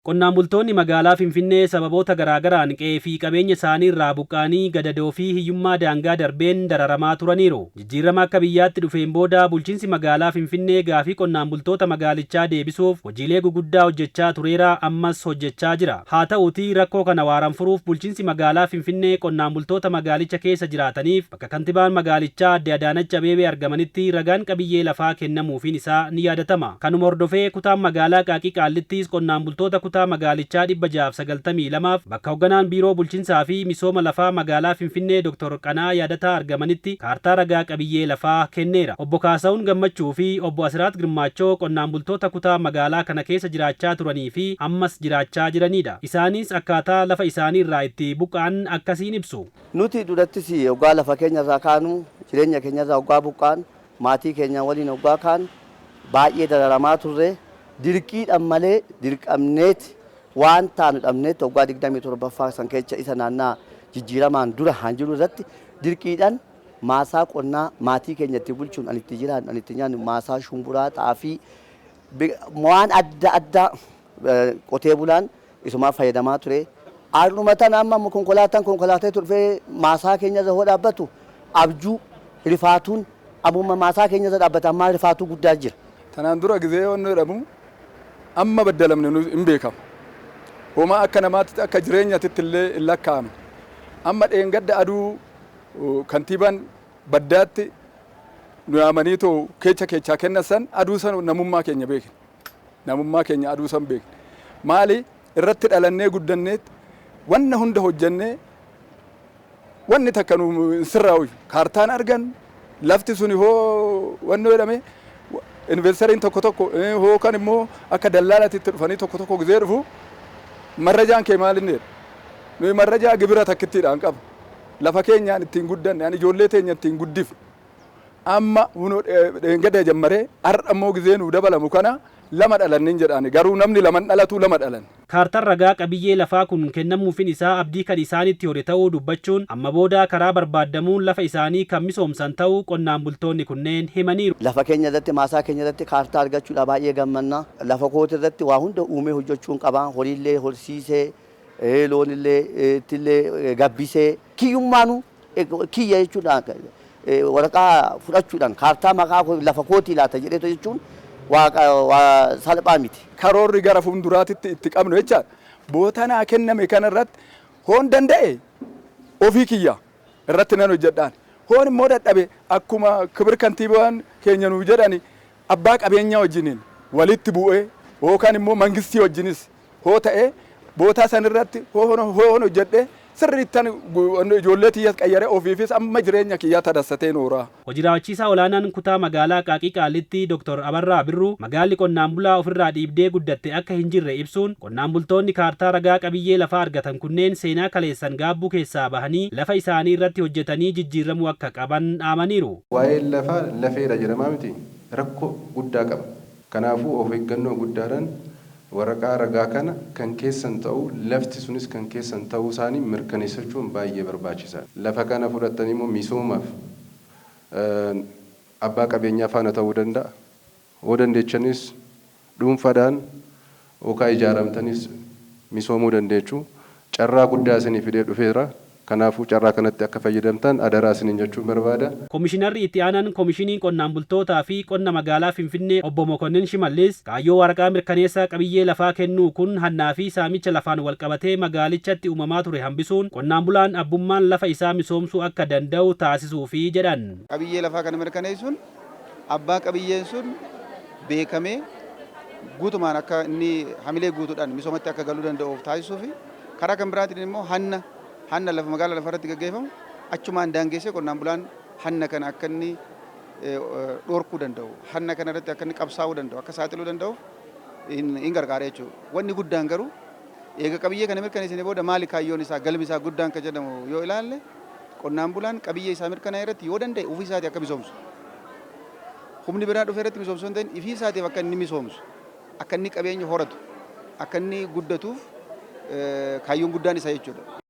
Qonnaan bultoonni magaalaa Finfinnee sababoota garaagaraan qe'ee fi qabeenya isaanii irraa buqqa'anii gadadoo fi hiyyummaa daangaa darbeen dararamaa turaniiru. Jijjiirama akka biyyaatti dhufeen booda bulchiinsi magaalaa Finfinnee gaafii qonnaan bultoota magaalichaa deebisuuf hojiilee guguddaa hojjechaa tureera, ammas hojjechaa jira. Haa ta'uutii, rakkoo kana waaraan furuuf bulchiinsi magaalaa Finfinnee qonnaan bultoota magaalicha keessa jiraataniif bakka kantibaan magaalichaa Aadde Adaanach Abeebee argamanitti ragaan qabiyyee lafaa kennamuufiin isaa ni yaadatama. Kanuma hordofee kutaan magaalaa Aqaaqii Qaallittiis qonnaan bultoota kutaa magaalichaa 692f bakka hogganaan Biiroo Bulchinsaa fi Misooma Lafaa Magaalaa Finfinnee Dr. Qana'aa Yaadataa argamanitti kaartaa ragaa qabiyyee lafaa kenneera. Obbo Kaasahun Gammachuu fi Obbo Asiraat Girmaachoo qonnaan bultoota kutaa magaalaa kana keessa jiraachaa turanii fi ammas jiraachaa jiranidha. Isaanis akkaataa lafa isaanii irraa itti buqqa'an akkasiin ibsu. Nuti durattis hoggaa lafa keenya irraa kaanu, jireenya keenya irraa hoggaa buqqaan, maatii keenya waliin hoggaa kaan baay'ee dararamaa turre. Dirqiidhaan malee dirqamneeti waan taanu dhabneetti waggaa 27ffaa san keessa isa naannaa jijjiiramaan dura haan jiru irratti dirqiidhaan maasaa qonnaa maatii keenya itti bulchuun an itti jiraannu, an itti nyaannu, maasaa shumburaa, xaafii, waan adda addaa qotee bulaan isumaa fayyadamaa ture. Har'uma tana amma konkolaataan konkolaatee dhufee maasaa keenya irra hoo dhaabbatu abjuu rifaatuun ammuma maasaa keenya irra dhaabbata, ammaa rifaatuu guddaa jira. Tanaan dura gizee wanni jedhamu amma baddalamne nu hin beekamu. Homaa akka namaatti akka jireenyatitti illee hin lakkaa'amne. Amma dheengadda aduu kantiibaan baddaatti nu yaamanii too keecha keechaa kennan san aduu san namummaa keenya beekne. Namummaa keenya aduu san beekne. Maali irratti dhalannee guddanneet wanna hunda hojjannee wanni takka nu hin sirraa'u, kaartaan argan lafti suni hoo wanni jedhame investoriin tokko tokko hoo kan immoo akka dallaalatitti dhufanii tokko tokko gizee dhufu marrajaan kee maal inni jedha. Nuyi marrajaa gibira takkittiidhaan qaba. Lafa keenyaan ittiin guddanne, ani ijoollee teenya ittiin guddifne. Amma dheengadda jammaree har'a immoo gizee nuu dabalamu kana lama dhalannin jedhaani, garuu namni laman dhalatu lama dhalan. Kaartaan ragaa qabiyyee lafaa kun kennamuufin isaa abdii kan isaanitti hore ta'uu dubbachuun, amma booda karaa barbaadamuun lafa isaanii kan misoomsan ta'uu qonnaan bultoonni kunneen himaniiru. Lafa keenya irratti, maasaa keenya irratti kaartaa argachuudha baay'ee gammanna. Lafa kooti irratti waa hunda uumee hojjechuun qaba. Horiillee horsiisee, loonillee ittillee gabbisee, kiyyummaanuu kiyya jechuudhaan waraqaa fudhachuudhaan kaartaa maqaa lafa kootii laata jedheetu jechuun waa salphaa miti. Karoorri gara fuulduraatitti itti qabnu jechaadha. Bootanaa kenname kanarratti hoon danda'e ofii kiyya irratti nan hojjedhaan. Hoon immoo dadhabe, akkuma kibir kantiibaan keenya nuu jedhani, abbaa qabeenyaa wajjiniin walitti bu'ee yookaan immoo mangistii wajjinis hoo ta'e bootaa sanirratti hoon hojjedhe sirriittan ijoollee tiyyas qayyaree ofiifis amma jireenya kiyyaa tadassatee nooraa. Hojii raawwachiisaa olaanaan kutaa magaalaa Aqaaqii Qaallittii Dr. Abarraa Birruu magaalli qonnaan bulaa ofirraa dhiibdee guddatte akka hin jirre ibsuun, qonnaan bultoonni kaartaa ragaa qabiyyee lafaa argatan kunneen seenaa kaleessan gaabbuu keessaa bahanii lafa isaanii irratti hojjetanii jijjiiramuu akka qaban dhaamaniiru. Waa'een lafaa lafeedha jedhamaa miti, rakkoo guddaa qaba. Kanaafuu of eeggannoo guddaadhaan waraqaa ragaa kana kan keessan ta'uu, lafti sunis kan keessan ta'uu isaanii mirkaneeffachuun baay'ee barbaachisaadha. Lafa kana fudhattanii immoo misoomaaf abbaa qabeenyaa faana ta'uu danda'a. Hoo dandeechanis dhuunfaadhaan yookaan ijaaramtanis misoomuu dandeechu. Carraa guddaa isinii fidee dhufeera. Kanaafuu carraa kanatti akka fayyadamtan adaraa isiniin jechuun barbaada. Komishinarri itti aanaan Komishinii Qonnaan Bultootaa fi Qonna Magaalaa Finfinnee Obbo Mokonnin Shimallis kaayyoo waraqaa mirkaneessa qabiyyee lafaa kennuu kun hannaa fi saamicha lafaan walqabatee magaalichatti uumamaa ture hambisuun qonnaan bulaan abbummaan lafa isaa misoomsuu akka danda'u taasisuufi jedhan. Qabiyyee lafaa kana mirkaneessuun abbaa qabiyyeen sun beekamee guutumaan akka inni hamilee guutuudhaan misoomatti akka galuu danda'uuf taasisuu fi karaa kan biraatiin immoo hanna lafa magaalaa lafa irratti gaggeeffamu achumaan daangeessee qonnaan bulaan hanna kana akka inni dhorkuu danda'u, hanna kana irratti akka inni qabsaa'uu danda'u, akka saaxiluu danda'uuf hin gargaara jechuudha. Wanni guddaan garuu eega qabiyyee kana mirkaneessine booda maali kaayyoon isaa, galmi isaa guddaan kan jedhamu yoo ilaalle, qonnaan bulaan qabiyyee isaa mirkanaa'e irratti yoo danda'e ofii isaatii akka misoomsu. Humni biraa dhufee irratti misoomsuu hin ta'in, ifii isaatiif akka inni misoomsu, akka inni qabeenya horatu, akka inni guddatuuf kaayyoon guddaan isaa jechuudha.